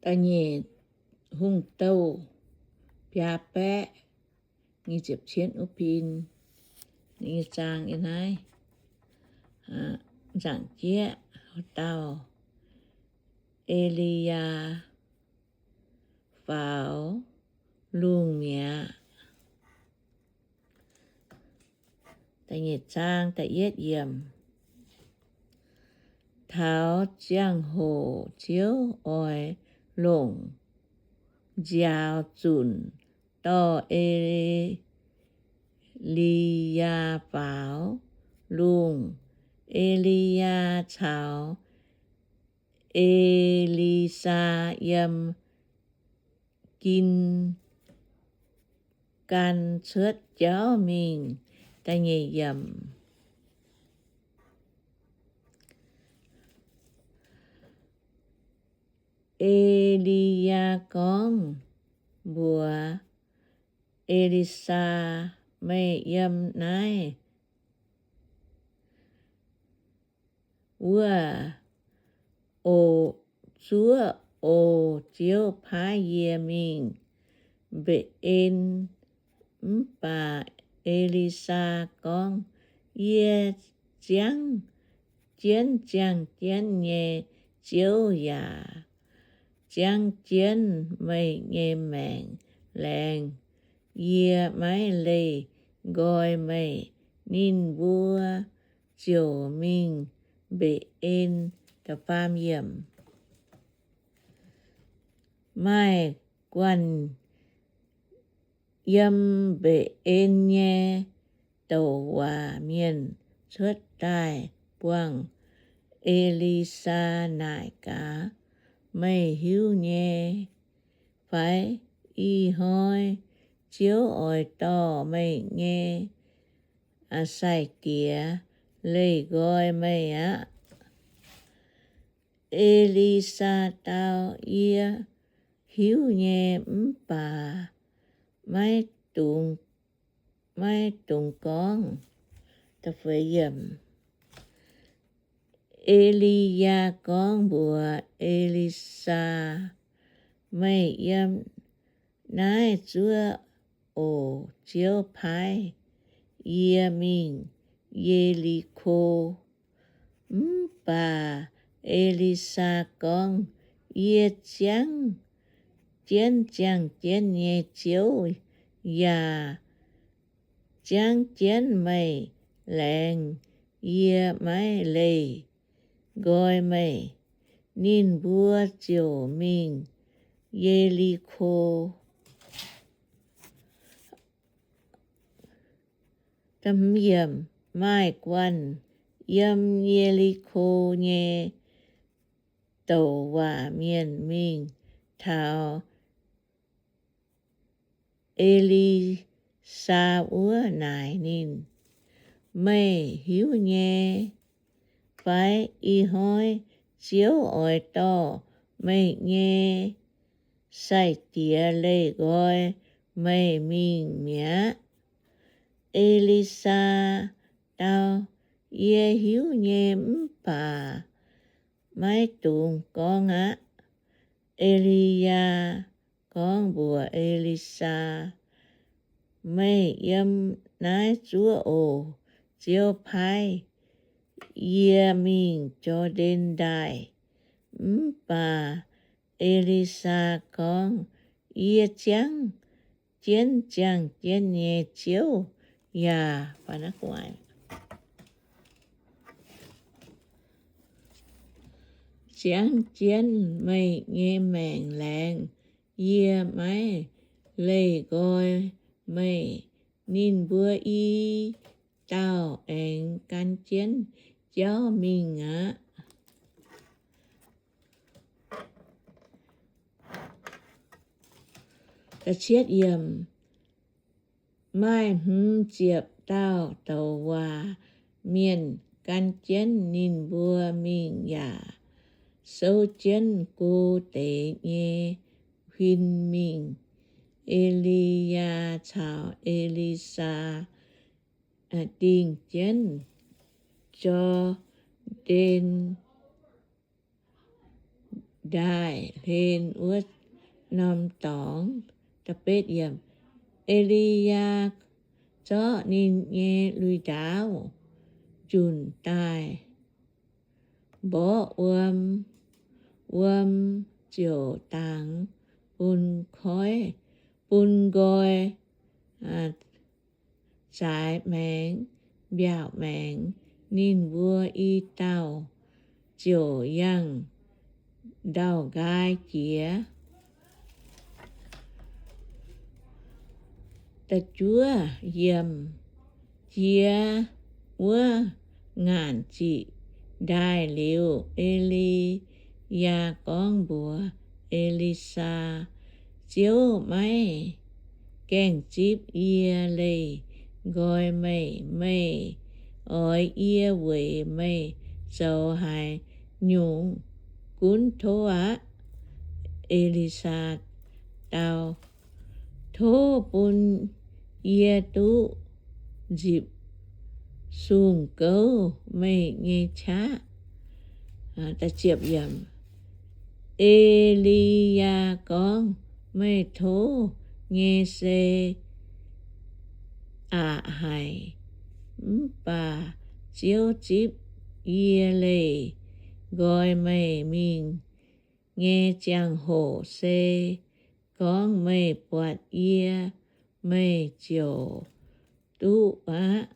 Da'nyeic Hungh Douh biaa baeqv nyic ziepc cietv wuov bin, ninh nyei zaang yiem naaiv. Nzaangc jieqv dauh E^li^yaa faaux lungh mi'aqv. Da'nyeic zaang da'yietv yiemc. Taux ziangh hoc Ziouv oix longc nziaaux zunc dorh E^li^yaa faaux lungh. E^li^yaa caux E^li^saa yiem Gin^gan cuotv jauv mingh. Da'nyeic yiemc. E^li^yaa gorngv mbuox E^li^saa, Meih yiem naaiv wuov oc, zuov oc. Ziouv paaiv yie mingh Mbe^en. Mv baac E^li^saa gorngv, Yie ziangv jienv ziangh jienv nyei Ziouv yaac ziangv jienv meih nyei maengc laengz, yie maiv leih nqoi meih. Ninh mbuo ziouc mingh Mbe^en. Maaih guanh yiem Mbe^en nyei douc waac mienh cuotv daaih buangh E^li^saa naaic gaax, Meih hiuv nyei fai? Ih hnoi Ziouv oix dorh meih nyei sai-diex leih nqoi meih aqv. E^li^saa dau, Yie hiuv nyei, mv baac maiv dungx, maiv dungx gorngv. E^li^yaa gorngv mbuox E^li^saa, Meih yiem naaiv zuov oc. Ziouv paaiv yie mingh Ye^li^ko. Mv baac E^li^saa gorngv, Yie ziangv jienv ziangh jienv nyei Ziouv yaac ziangv jienv meih laengz, yie maiv leih nqoi meih. Ninh mbuo ziouc mingh Ye^li^ko. Maaih guanh yiem Ye^li^ko nyei douc waac mienh mingh taux E^li^saa wuov naaic ninh, Meih hiuv nyei fai? Ih hnoi Ziouv oix dorh meih nyei sai-diex leih nqoi meih mingh mi'aqv. E^li^saa dau, Yie hiuv nyei, mv baac maiv dungx gorngv aqv. E^li^yaa gorngv mbuox E^li^saa, Meih yiem naaiv zuov oc. Ziouv paaiv yie mingh Jor^ndaen Ndaaih. Mv baac E^li^saa gorngv, Yie ziangv jienv ziangh jienv nyei Ziouv yaac ziangv jienv meih nyei maengc laengz, yie maiv leih nqoi meih. Ninh mbuo i dauh aengx gan jienv jauv mingh aqv. Maaih hmz ziepc dauh douc waac mienh gan jienv ninh mbuo mingh yaac souv jienv go deix nyei huin mingh. E^li^yaa caux E^li^saa dingh jienv Jor^ndaen ndaaih hlen wuov norm dorngx. E^li^yaa zorqv ninh nyei lui-ndaauv junc daaih mborqv wuom. Wuom ziouc dangx bun koiv, bun nqoi zaaix maengx, mbiaauc maengx. Ninh mbuo i dauh ziouc yangh ndau-nqaai jiex. Da'juov yiemc, jiex wuov ngaanc ziqc ndaaih liuz, E^li^yaa gorngv mbuox E^li^saa, Ziouv maiv gaengh zipv yie leih nqoi meih. Meih oix yie weic meih zoux haaix nyungc gunv tov aqv? E^li^saa dau, Tov bun yie duqv nzipc sung-gouv meih nyei qaqv. E^li^yaa gorngv, Meih tov nyei se aqc haic, mv baac Ziouv zipv yie leih nqoi meih mingh nyei ziangh hoc se gorngv meih buatc yie, meih ziouc duqv aqv.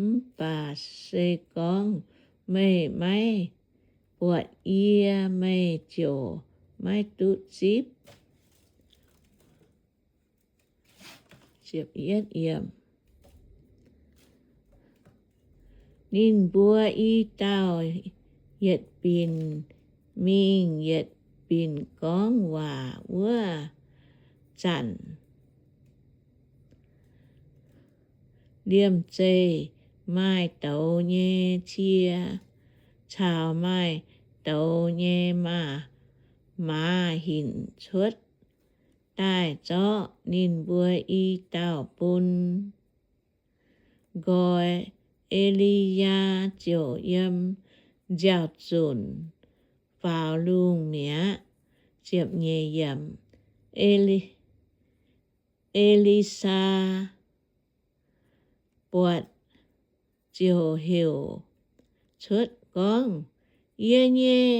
Mv baac se gorngv meih maiv buatc yie, meih ziouc maiv duqv zipv. Ninh mbuo i dauh yietc binc mingh yietc binc gorngv waac. Wuov zanc liemh zeih maaih douz nyei cie caux maaih douz nyei maa, maaz hinc cuotv daaih zorqv ninh mbuo i dauh bun nqoi. E^li^yaa ziouc yiem nziaaux-zunc faaux lungh mi'aqv. Ziepc nyeic yiemc, E^li, E^li^saa buatc ziouc heuc cuotv gorngv, Yie nyei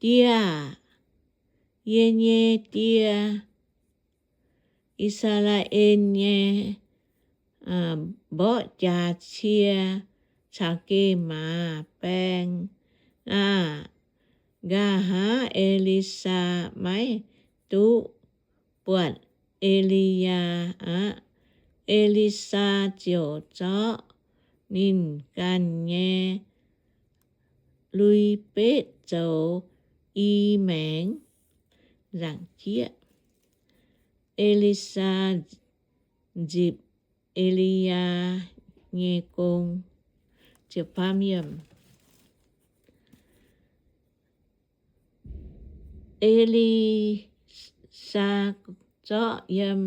die aah! Yie nyei die, I^saa^laa^en nyei mborqv jaax cie caux geh maaz baeng aah! Nqa'haav E^li^saa maiv duqv buatc E^li^yaa aqv. E^li^saa ziouc zorqv ninh ganh nyei lui-betv zoux i maengx nzaangc jieqv. E^li^saa nzipc E^li^yaa nyei gong. E^li^saa zorqv yiem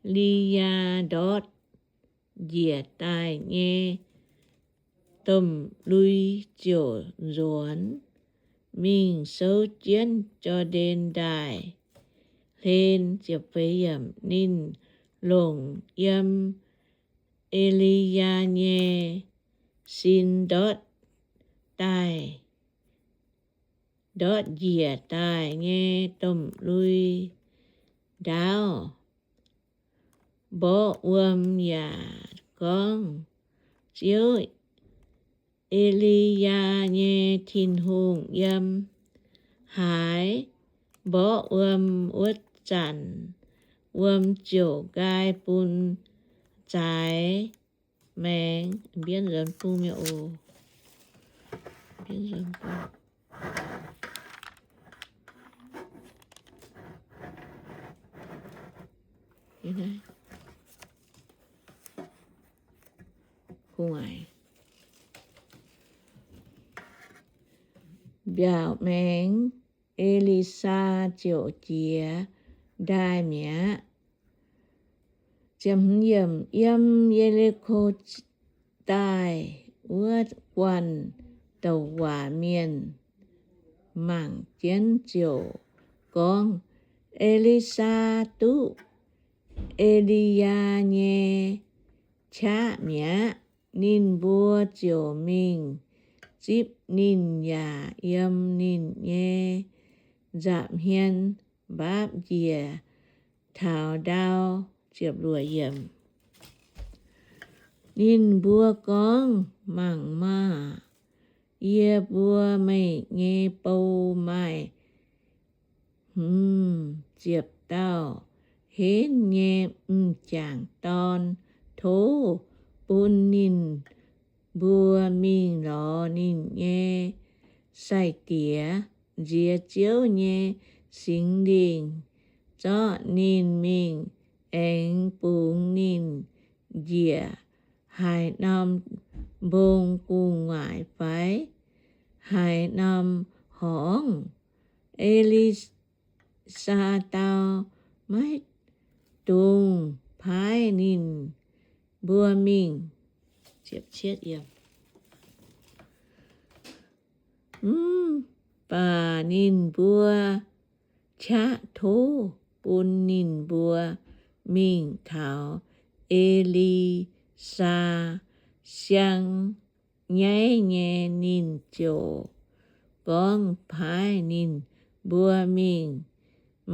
E^li^yaa ndortv njiec daaih nyei domh lui ziouc nzuonx mingh souv jienv Jor^ndaen Ndaaih hlen. Ninh longc yiem E^li^yaa nyei sin ndortv daaih, ndortv njiec daaih nyei domh lui ndaauv mborqv wuom yaac gorngv, Ziouv, E^li^yaa nyei Tin-Hungh, yiem haaix mborqv wuom wuov zanc, wuom ziouc nqaai bun zaaix maengx. Mbienv nzuonx bung mi'aqv oc. Mbiaauc maengx E^li^saa ziouc jiez ndaaih mi'aqv. Yiem Ye^li^ko daaih wuov guanh douc waac mienh mangc jienv ziouc gorngv, E^li^saa duqv E^li^yaa nyei qaqv mi'aqv. Ninh mbuo ziouc mingh zipv ninh yaac yiem ninh nyei nza'hmien mbaapv njiec taux ndau. Ninh mbuo gorngv, Mangc maah! Yie mbuo meih nyei bou maaih hmz ziepc dauh henv nyei m'jangc dorn. Tov bun ninh mbuo mingh lorz ninh nyei sai-diex. Nziex Ziouv nyei Singx Lingh zorqv ninh mingh, aengx bungx ninh njiec haaix norm mbong gu'nguaaic fai haaix norm horngz. E^li^saa dau, Maiv dungx paaiv ninh mbuo mingh. Mv baac ninh mbuo qaqv tov bun ninh mbuo mingh taux E^li^saa siang nyaiv nyei. Ninh ziouc gorngv, Paaiv ninh mbuo mingh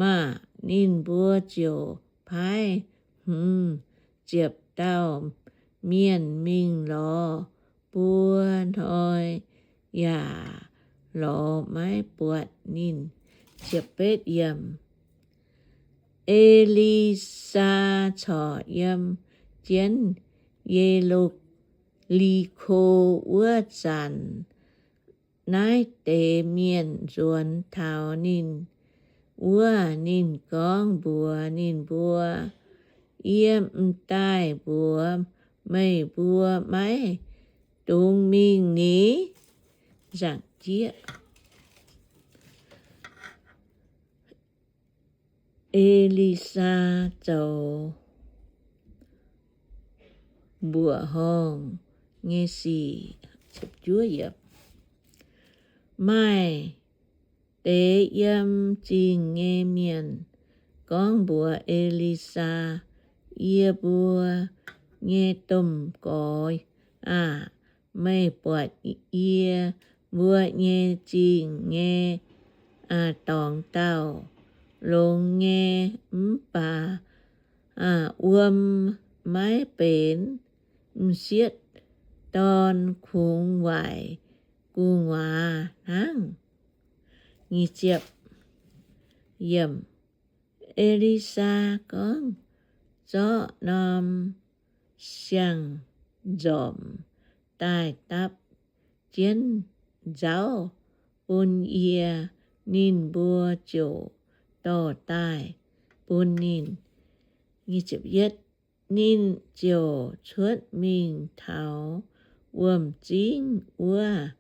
maah! Ninh mbuo ziouc paaiv hmz ziepc dauh mienh mingh lorz buo hnoi yaac lorz maiv buatc ninh. E^li^saa corc yiem jienv Ye^li^ko wuov zanc, naaiv deix mienh nzuonx taux ninh wuov. Ninh gorngv mbuox ninh mbuo, Yie m'daaih mbuox meih mbuo, maiv dungx mingh ni. Nzaangc jieqv. E^li^saa zoux mbuoqc horngh nyei sic. Maaih deix yiem zingh nyei mienh gorngv mbuox E^li^saa, Yie mbuo nyei domh gorx aah! Meih buatc yie mbuo nyei zingh nyei dorngx dauh longx nyei, mv baac wuom maiv benx, m'sieqv dorn kungx waaic gu'nguaaz hnangv. E^li^saa gorngv, Zorqv norm siang-nzormc daaih dapv jienv nzauv bun yie. Ninh mbuo ziouc dorh daaih bun ninh. Ninh ziouc cuotv mingh taux wuom-zingv wuov,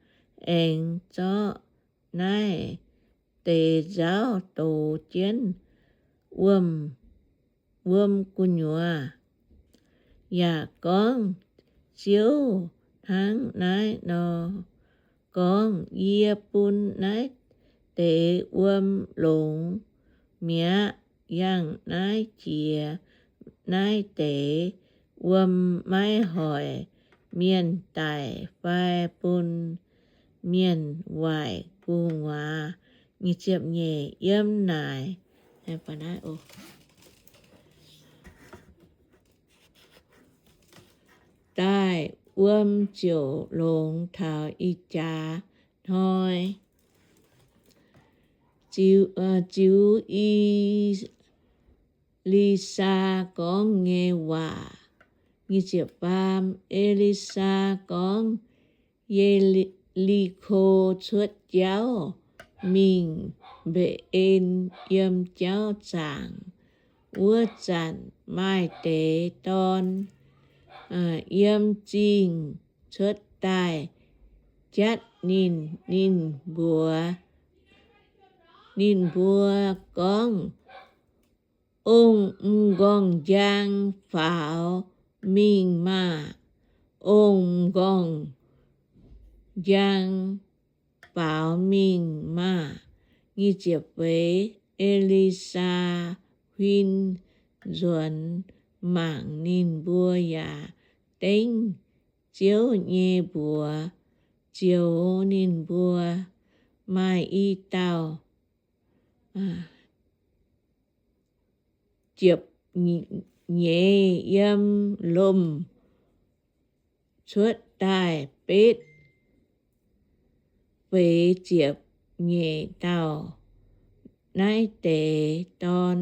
aengx zorqv naaiv deix nzauv dox jienv wuom gu'nyuoz, yaac gorngv, Ziouv hnangv naaiv nor gorngv, Yie bun naaiv deix wuom longx mi'aqv. Yangh naaiv jiex naaiv deix wuom maiv hoic mienh daic fai bun mienh waaic gu'nguaaz. Yiem naaic daaih wuom ziouc longx taux ih jaax hnoi. Ziux E^li^saa gorngv nyei waac. Ziepc faam, E^li^saa gorngv, Ye^li^ko cuotv jauv mingh Mbe^en yiem jauv zaangc. Wuov zanc maaih deix dorn yiem zingh cuotv daaih jatv ninh. Ninh mbuox, ninh mbuo gorngv, Ong m'nqorngv-njang faaux mingh maah! Ong m'nqorngv njang baaux mingh maah! Nyic ziepc feix. E^li^saa huin nzuonx mangc ninh mbuo yaac dengv Ziouv nyei mbuox zioux ninh mbuo. Maaih i dauh ziepc nyeic yiem lomh cuotv daaih betv feix ziepc nyeic dauh naaiv deix dorn.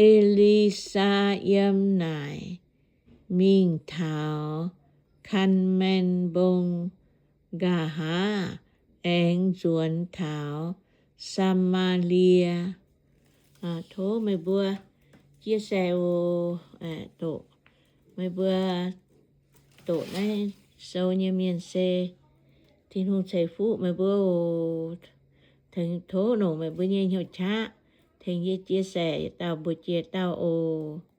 E^li^saa yiem naaic mingh taux Kaa^mbian Mbong, nqa'haav aengx nzuonx taux Saa^maa^lie. Tov meih mbuo chia sẻ oc. Doqc meih mbuo doqc naaiv sou nyei mienh se Tin-Hungh ceix fuqv meih mbuo oc. Tengx tov nongc meih mbuo nyei hnyouv qaqv tengx yie chia sẻ yietc dauh mbuox jiex dauh oc.